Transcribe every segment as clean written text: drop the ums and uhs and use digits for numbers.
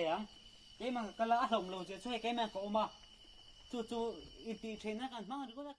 thei ang. Keimah ka kal a, a hlawm lo zia chu hei keimah ka awm a, chu chu intih theihna kan hmang ringawt a.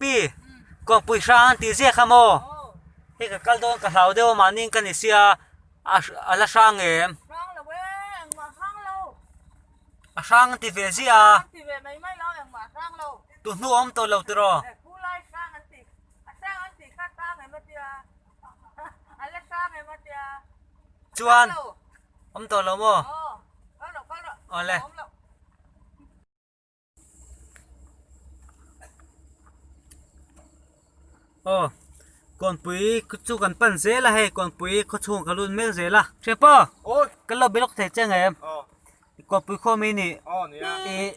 Pi, kawngpui hrang an tih ziak kha maw? Hei ka kal dawn ka hlau deuh a mahni in ka ni sia a la hrang em? Hrang lo e, engmah hrang lo. A hrang an ti ve ziah a. An ti ve mai mai lo, engmah hrang lo. Tu hnu a awm tawh lo tiraw? Eh, pu lai hrang an ti, a hrang an tih kha hrang em a tia, a la hrang em a tia. Chuan, awm tawh lo maw? Aw, kal rawh kal rawh. Awle. Awm lo. Aw kawnpui chu kan pan zel a hei kawnpui khaw chhung ka lut mek zel a hriat pawh kan lo be lawk thei che ngei em kawnpui khaw mi nih ih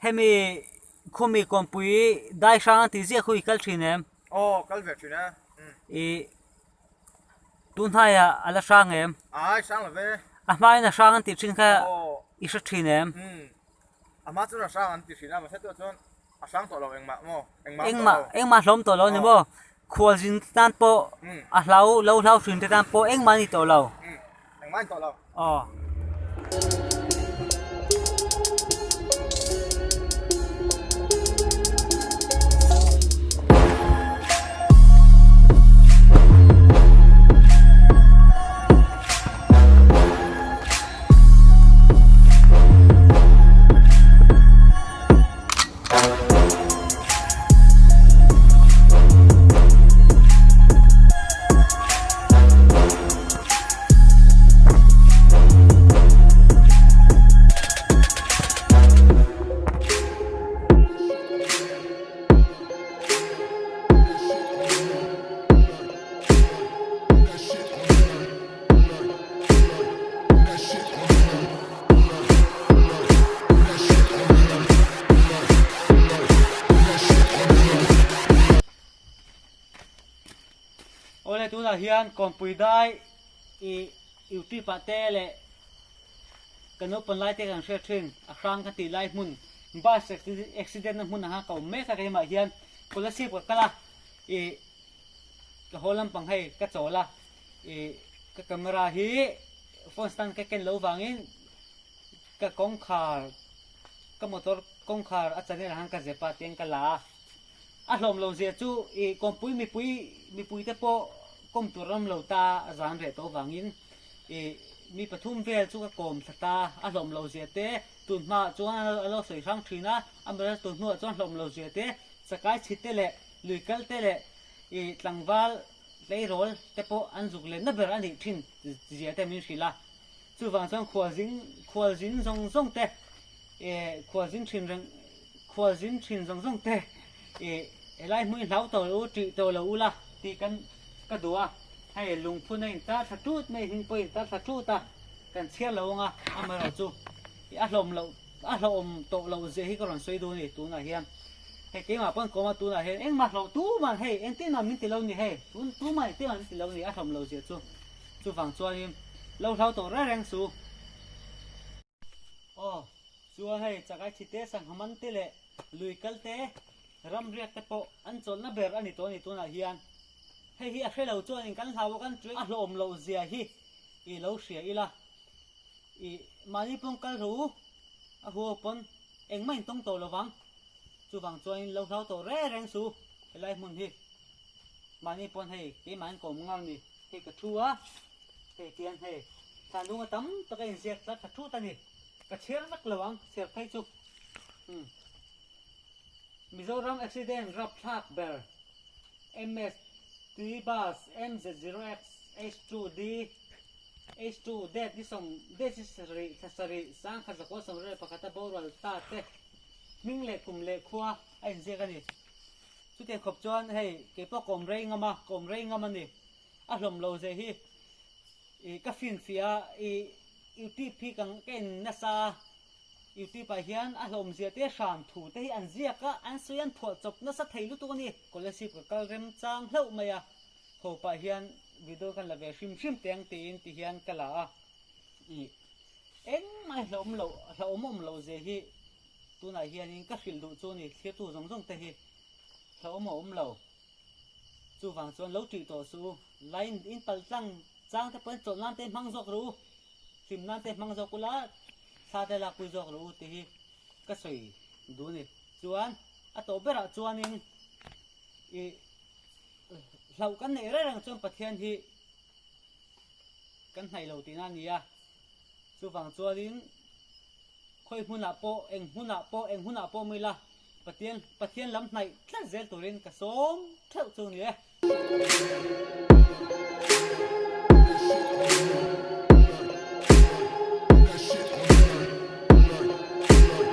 hemi khawmi kawnpui dai hrang an tih ziah khu i kal thin em ih tun hnaiah a la hrang em a hmain a hrang an tih thin kha i hre thin em. A hma chuan a hrang an ti thin a, mahse tunah chuan a hrang tawh lo engmah maw? Engmah awm tawh Engmah lo. engmah hlawm tawh lo a ni maw? Khualzin te tan pawh a hlau lo hlau hrin te tan pawh engmah a ni tawh lo. Engmah a ni tawh lo. Aw. Awle tunah hian kawngpui dai ih youtube ah te leh kan naupang lai te kan hriat thin a hrang ka tih lai hmun bus accident na hmun ang kha ka awm mek a keimah hian scholarship ka kal a ih ka haw lampang hei ka chawl a. Ih ka camera hi phone stand ka ken loh vangin ka kawngkhar ka motor kawngkhar a channel ah khan ka zep a tiang ka la a, a hlawm lo zia chu ih kawngpui mipui mipui te pawh kawm tur an awm lo ta a zan reh tawh vangin ih mi pathum vel chu ka kawm thla ta a hlawm lo zia te tun hmaah chuan a lo sawi hrang thin a amaherawhchu tun hnuah chuan hlawm lo zia te chakai chhit te leh lui kal te leh ih tlangval Tleirawl te pawh an zuk lenna ber a nih thin zia te min hrilh a, chuvang chuan khualzin khualzin zawng zawng te eh khualzin thin reng khualzin thin zawng zawng te eh helai hmuin hlau tawh lo u tih tawh lo ula tih kan ka duh a, hei lungphun a intar thla tut mai hming pawh a intar thla tut a, kan chhiar lo anga amaherawhchu a hlawm loh a hlawhawm tawh loh zia hi ka rawn sawi duh a ni tunah hian. Hei keimah pawn kawm a tunah hian engmah hlauh tumah hei engtin mah min ti lo ni hei tun tumah engtin mah min ti lo ni a hlawm lo zia chu chuvang chuanin lo hlau tawh reng reng su. Aw chuan hei chakai thi te sangha man te leh lui kal te ram riak te pawh an chawlhna ber a ni tawh a ni tunah hian hei hi a hre lo chuanin kan hlau a kan a hlawm loh zia hi i lo hria ila i mahni pawn kal ru a huau pawn engmah in tawng tawh lo vang. Chuvang chuanin lo hlau tawh reng reng su helai hmun hi mahni pawn hei keimah in ka awm ngang ni hei ka thu a hei tiang hei thlan lunga tam tak a inziak tlat tha thut a ni ka chhiar vek lo ang chhiar phei chu umm Mizoram accident rapthlak ber MS T bus MZ0X H2D. H2 Date ni sawm date ni sarih thla sarih sangkhat zakua 21 a boral ta te hming leh kum leh khua a inziak a ni. Chutiang khawp chuan hei keipawh ka awm rei ngam a, ka awm rei ngam a ni. A hlawm lo zeh hi ih ka finfiah a ih YouTube hi ka ka en nasa a, YouTube ah hian a hlawm zia te hran thu te hi an ziak a, an sawi an phuah chawp nasa thei lutuk a ni. Scholarship ka kal rem chang hlauh mai a, ho pah hian video kan la ve hrim hrim teh ang tiin ti hian ka la a, ih engmah hi hlauhawm loh hlauhawm awm loh zia hi tunah hianin ka hrilh duh chu a ni, thlir tu zawng zawng te hi hlauhawm a awm lo. Chuvang chuan lo tih tawh suh u, line in pal tlang chang te pawhin chawlh nan te hmang zawk rawh u, hlim nan te hmang zawk ula, thla te lakpui zawk rawh u tih hi ka sawi duh a ni. Chuan a tawh berah chuanin ih hlauh kan neih reng reng chuan Pathian hi kan hnaih lo tihna a ni a, chuvang chuanin khawi hmunah pawh eng hmunah pawh eng hunah pawh awm ila Pathian Pathian lam hnaih tlat zel turin ka sawm theuh chu ni e.